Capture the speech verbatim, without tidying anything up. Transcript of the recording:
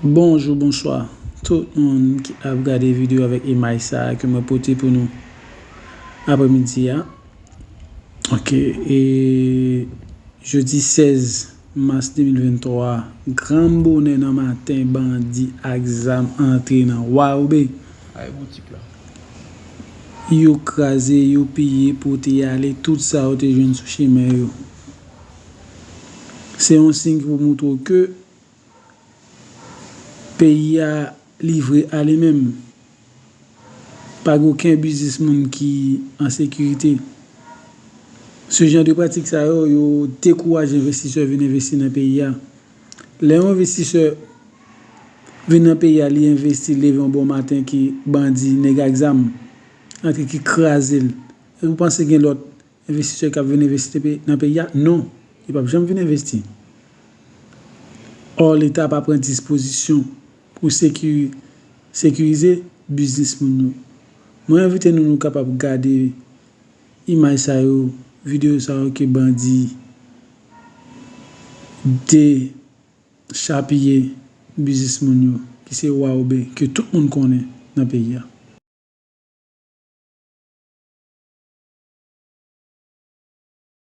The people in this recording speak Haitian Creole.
Bonjou, bonswa tout moun ki ap gade videyo avèk imaj sa a ke mwen pote pou nou aprèmidi a. Ok, e jodi sèz mas de mil venntwa, gran bonè nan maten, bandi ak zam antre nan Waobe. Ay, boutik la. Yo kraze, yo piye, pote ale tout sa yo te jwenn sou chemen yo. Se yon siy ki pou montre w ke peyi a livre a li menm. Pa gen okenn biznis moun ki an sekirite. Se jan de pratik sa yo, yo dekouraje envestisè vin envesti nan peyi a. Lè yon envestisè vin nan peyi a, li envesti, leve yon bon maten ki bandi, nèg ak zam antre ki kraze l. Èske w panse gen lòt envestisè k ap vin envesti pe- nan peyi a? Non, yo p ap janm vin envesti. Ò, Leta pa pran dispozisyon pou sekiri- sekirize biznis moun yo. Mwen envite nou, nou kapab gade imaj sa yo, videyo sa yo ke bandi dechapiye biznis moun yo, ki se Waobe, ke tout moun konnen nan peyi a.